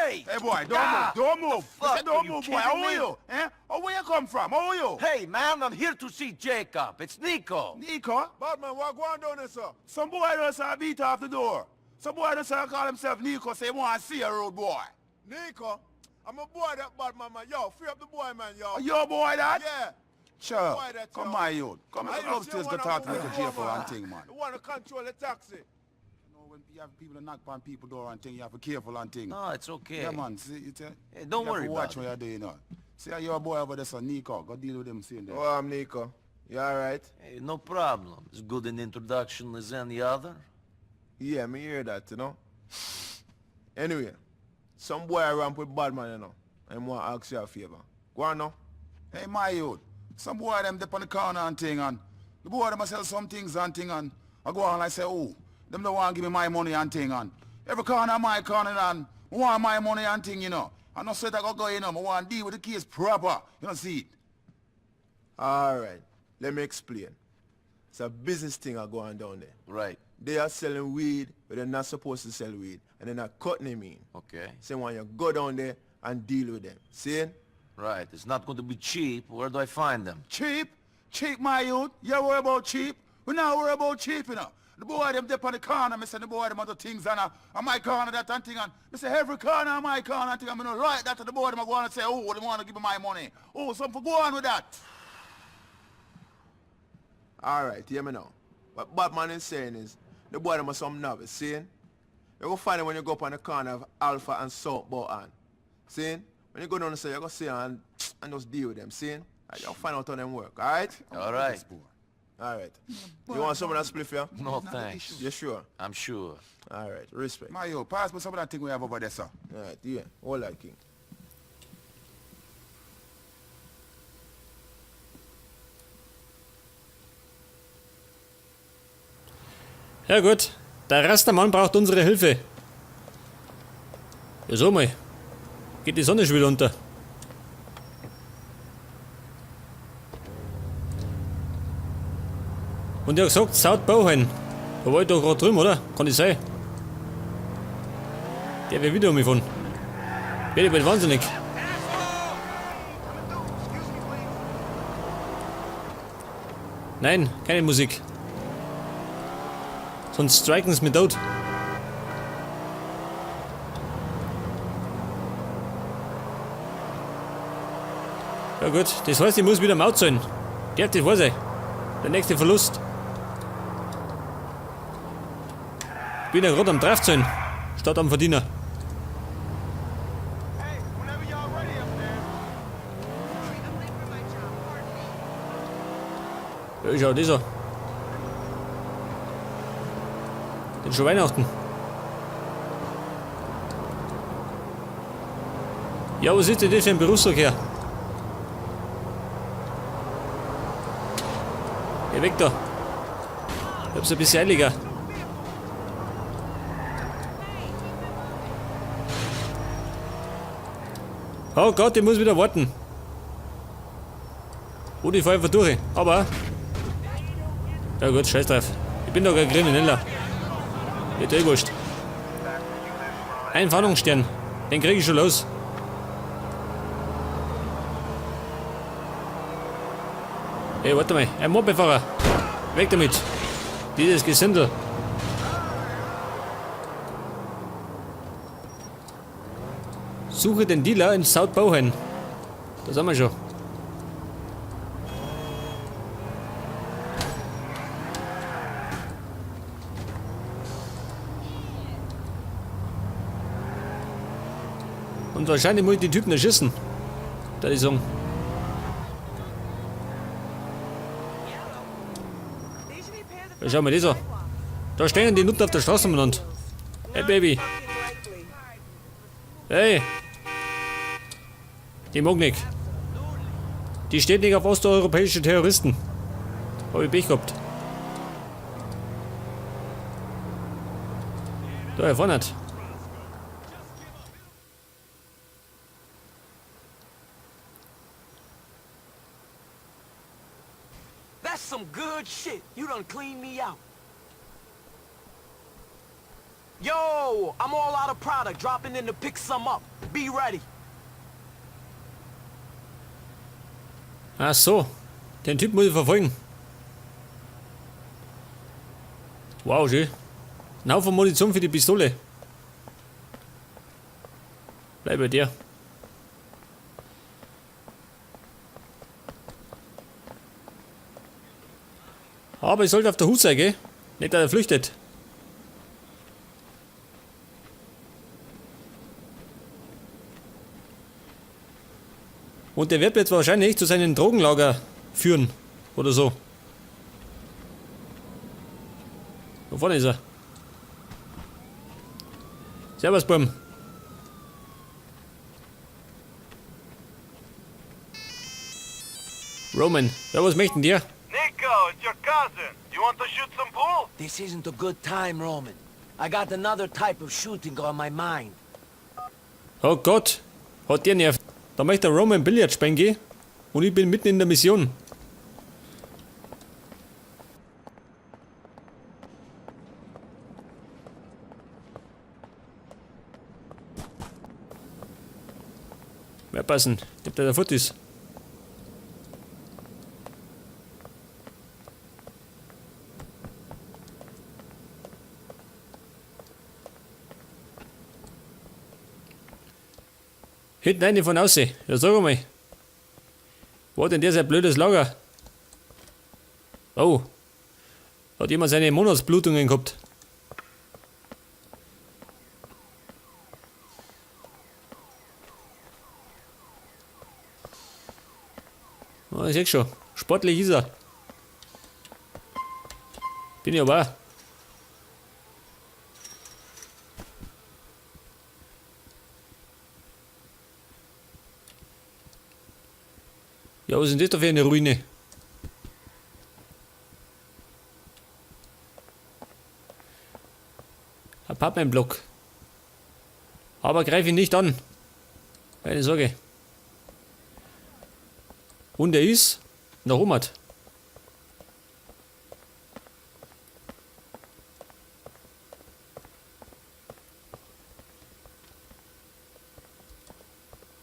Hey! Hey boy, don't Ah! move, don't move. The fuck, I said don't are you move, boy. kidding How are me? you? Eh? Oh, where you come from? How are you? Hey, man, I'm here to see Jacob. It's Nico. Nico? Badman, what going down there, sir? Some boy just beat off the door. Some boy just call himself Nico, say he want to see a road boy. Nico? I'm a boy that Badman, man. Yo, free up the boy, man, yo. Oh, your boy that? Yeah. Sure. Boy that, Come yo. on, you. Come I on, upstairs, see go one talk to of Nico them J for woman. one thing, man. You want to control the taxi. You know, when you have people that knock on people door and thing, you have to be careful and thing. No, it's okay. Yeah, man. See, you tell, Hey, don't you have worry to watch about what you're doing, you know. See how your boy over there, so Nico. Go deal with him, see him there. Oh, I'm Nico. You all right? Hey, no problem. As good an introduction as any other. Yeah, me hear that, you know. Anyway, some boy I ramp with Badman, you know. I want to ask you a favor. Go on now. Hey, my youth. Some boy them dip on the corner and thing, and the boy them a sell some things and thing, and I go on and I say, oh, them don't want give me my money and thing, and every corner my corner and I want my money and thing, you know. I no sweat I go go, you know, I want deal with the case proper. You don't see it. All right, let me explain. It's a business thing I go on down there. Right. They are selling weed, but they're not supposed to sell weed, and they're not cutting them in. Okay. So when you go down there and deal with them. See? Right. It's not going to be cheap. Where do I find them? Cheap? Cheap, my youth. You worry about cheap? We not worry about cheap, you know. The boy them dip on the corner, me say the boy them other things and my corner that and thing and me say every corner my corner and thing and me no like that to the boy them a go on and say, oh, they want to give me my money. Oh, something go on with that. All right, hear me now. What Batman is saying is, the boy them are some novice, see? You go find them when you go up on the corner of Alpha and South Button. See? When you go down there, you go see and just deal with them, see? You'll find out how them work, all right? All right. All right. You want some of that spliff, yeah? No, thanks. You sure? I'm sure. All right, respect. My yo, pass me some of that thing we have over there, sir. All right, yeah. All right, King. Ja gut, der Rastermann braucht unsere Hilfe. Ja, so mal. Geht die Sonne schon wieder unter. Und er hat gesagt, South Bauhain. Da war ich doch gerade drüben, oder? Kann das sein? Der wird wieder um mich fahren. Werde ich bald wahnsinnig. Nein, keine Musik. Sonst striken sie mich tot. Ja gut, das heißt, ich muss wieder Maut zahlen. Der, das weiß ich. Der nächste Verlust. Bin ja gerade am Draufzahlen, statt am Verdiener. Ja, schau das an. Denn schon Weihnachten. Ja, was ist denn das für ein Berufsverkehr? Geh weg da. Ich hab's ein bisschen eiliger. Oh Gott, ich muss wieder warten. Oder ich fahr einfach durch. Aber. Ja gut, scheiß drauf. Ich bin doch kein Krimineller. Wird eh wurscht. Ein Fahndungsstern. Den krieg ich schon los. Ey, warte mal. Ein Mopedfahrer. Weg damit. Dieses Gesindel. Suche den Dealer in South Bowen. Da sind wir schon. Und wahrscheinlich muss ich die Typen erschießen. Da die sagen. Ja, schau mal das an. Da stehen die Nutten auf der Straße umeinander. Hey Baby. Hey. Die mag nicht. Die steht nicht auf osteuropäische Terroristen. Hab ich Pech gehabt. Da, hier vorne. That's some good shit. You done cleaned me out. Yo, I'm all out of product, dropping in to pick some up. Be ready. Ach so, den Typ muss ich verfolgen. Wow, schön. Ein Haufen Munition für die Pistole. Bleib bei dir. Aber ich sollte auf der Hut sein, gell? Nicht, dass er flüchtet. Und der wird jetzt wahrscheinlich zu seinem Drogenlager führen. Oder so. Da vorne ist er. Servus, Bum. Roman, ja, was möchten dir? Niko, it's your cousin. You want to shoot some pool? This isn't a good time, Roman. I got another type of shooting on my mind. Oh Gott, hat der Nerv. Da möchte der Roman Billard spielen gehen und ich bin mitten in der Mission. Wer passen, ob der da fort ist. Hinten eine von außen. Ja, sag mal. Wo hat denn der sein blödes Lager? Oh. Hat jemand seine Monatsblutungen gehabt? Oh, ich seh schon. Sportlich ist er. Bin ich aber auch. Ja, was ist denn das da für eine Ruine? Apartmentblock. Aber greif ihn nicht an. Keine Sorge. Und er ist nach Romert.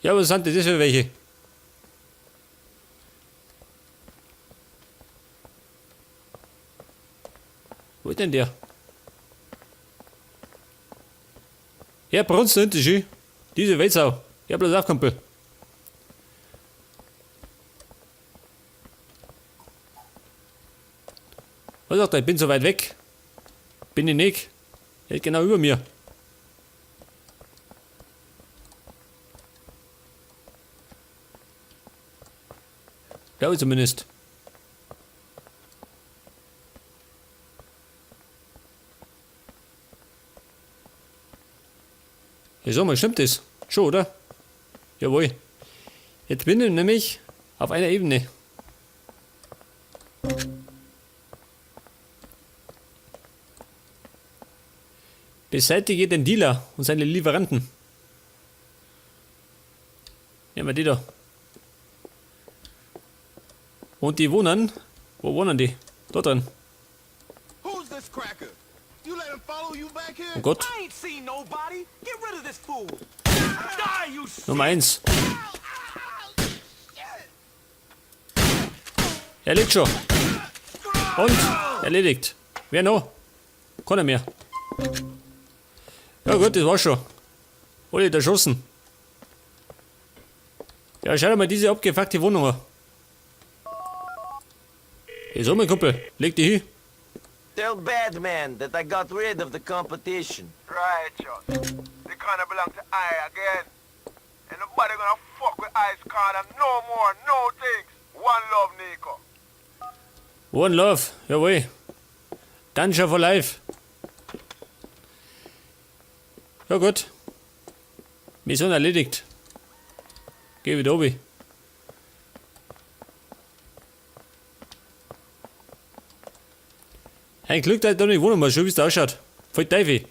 Ja, was sind denn das für welche? Wo ist denn der? Ja, brunst hinten schön. Diese Weltsau. Ja, bloß auf, Kumpel. Was sagt er? Ich bin so weit weg. Bin ich nicht. Er ist genau über mir. Glaube ich zumindest. Ja, sag mal, stimmt das? Schon, oder? Jawohl. Jetzt bin ich nämlich auf einer Ebene. Beseitige den Dealer und seine Lieferanten. Nehmen wir die da. Und die wohnen. Wo wohnen die? Da drin. Who's this cracker? You let him follow you back here? Oh Gott. I ain't seen nobody. Get rid of this fool. Die, you Nummer 1. Er liegt schon. Und erledigt. Wer noch? Keiner mehr. Ja gut, das war's schon. Alle erschossen. Ja, schau dir mal diese abgefuckte Wohnung an. Hey, so, mein Kumpel, leg dich hin. Tell Badman that I got rid of the competition. Righteous. The corner belong to I again. Ain't nobody gonna fuck with I's corner no more, no things. One love, Niko. One Love, jawohl. Danger for life. Ja gut. Mission erledigt. Geh wieder obi. Ein Glück, dass ich da nicht wohnen muss, schon wie es da ausschaut. Voll Teufel.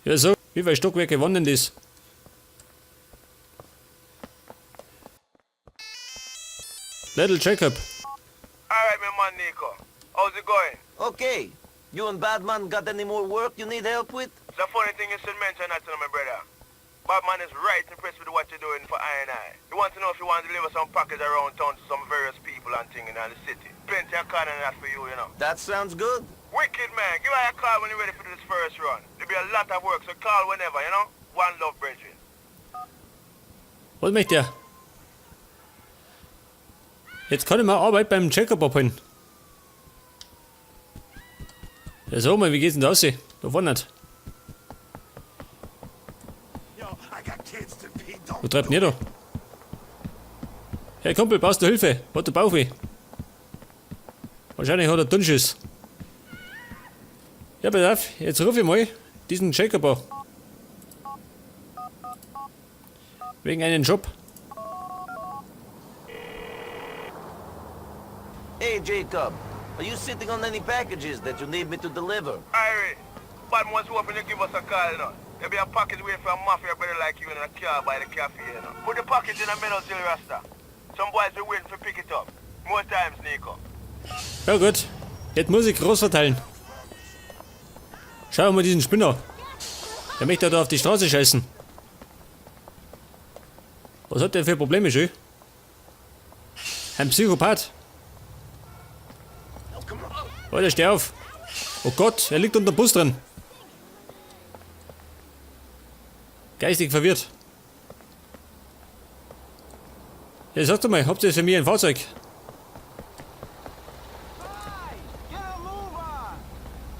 Ja, so, wie viele Stockwerke waren denn das? Little Jacob. Alright, my man Nico. How's it going? Okay. You and Badman got any more work you need help with? The funny thing you should mention that to my brother. Batman is right impressed with what you're doing for I and I. He wants to know if you want to deliver some package around town to some various people and thing in the city. Plenty of card and that for you, you know. That sounds good. Wicked man, give her a call when you're ready for this first run. There'll be a lot of work, so call whenever, you know? One love, brethren. Was möchte er? Jetzt kann ich mal Arbeit beim Jacob abholen. Ja, sag mal, wie geht's denn da aus? Da vorne nicht. Wo treibt denn ihr da? Hey Kumpel, brauchst du Hilfe? Hat der Bauchweh? Wahrscheinlich hat er Dünnschiss. Ja, pass auf, jetzt ruf ich mal diesen Jacob an. Wegen einem Job. Hey, Jacob. Are you sitting on any packages that you need me to deliver? Irie, Batman was hoping you give us a call, you know. There'll be a package waiting for a mafia brother like you in a car by the cafe, you know. Put the package in the middle till Rasta. Some boys be waiting to pick it up. More times, Nico. Ja gut, jetzt muss ich groß verteilen. Schau mal diesen Spinner. Der möchte da auf die Straße scheißen. Was hat der für Probleme, schön? Ein Psychopath. Alter, steh auf. Oh Gott, er liegt unter dem Bus drin. Geistig verwirrt. Ja, sag doch mal, habt ihr für mich ein Fahrzeug?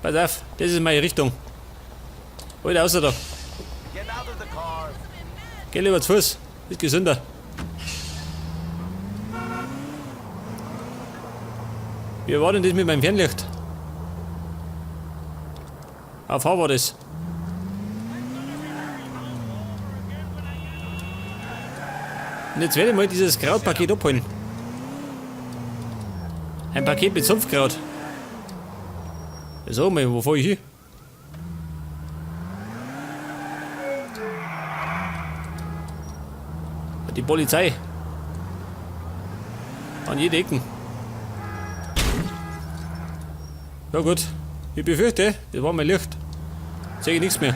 Pass auf, das ist meine Richtung. Alter, außer da. Get out of the car. Geh lieber zu Fuß, ist gesünder. Wie war denn das mit meinem Fernlicht? Auf H war das. Und jetzt werde ich mal dieses Krautpaket abholen. Ein Paket mit Sumpfkraut. Ja, sag mal, wo fahr ich hin? Die Polizei. An jede Ecken. Ja gut, ich befürchte, das war mein Licht. Sehe ich nichts mehr.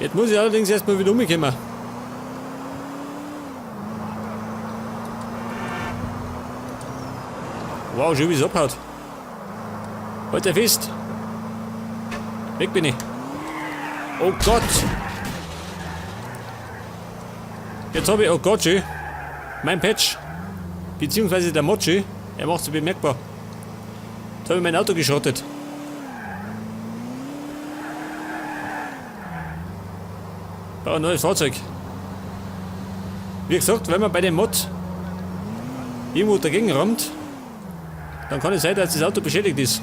Jetzt muss ich allerdings erstmal wieder umkommen. Wow, schön wie es abhaut. Halt der fest. Weg bin ich. Oh Gott. Jetzt habe ich, oh Gott, schön. Mein Patch. Beziehungsweise der Mochi. Er macht sich bemerkbar. Jetzt habe ich mein Auto geschrottet. Brauche ein neues Fahrzeug. Wie gesagt, wenn man bei dem Mod irgendwo dagegen rammt, dann kann es sein, dass das Auto beschädigt ist.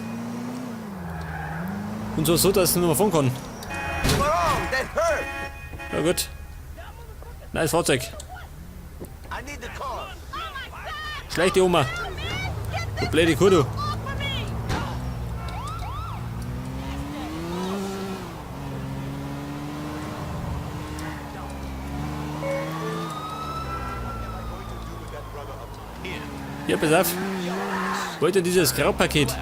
Und zwar so, dass es nicht mehr fahren kann. Come on, that hurt. Na gut. Neues Fahrzeug. I need the car. Schleich die Oma. Du blöde Kuh, du. Ja, pass auf. Wollt ihr dieses Graupaket?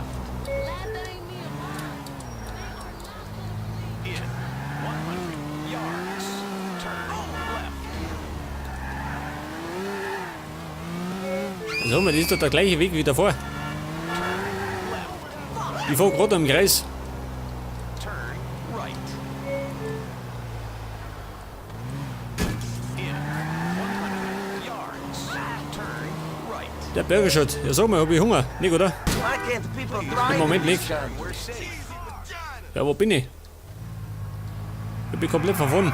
So, das ist doch der gleiche Weg wie davor. Ich fahr grad am Kreis. Der Burgershot. Ja, sag mal, hab ich Hunger? Nicht, oder? Why can't people drive Im Moment in this nicht. country? Ja, wo bin ich? Ich bin komplett verfahren.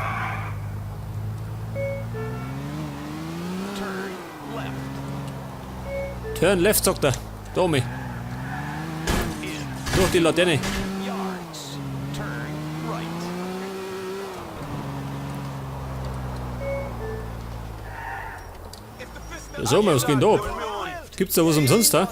Turn left, sagt er. Da mich. Durch die Laterne. Ja, sag mal, was geht denn da ab? Gibt's da was umsonst da?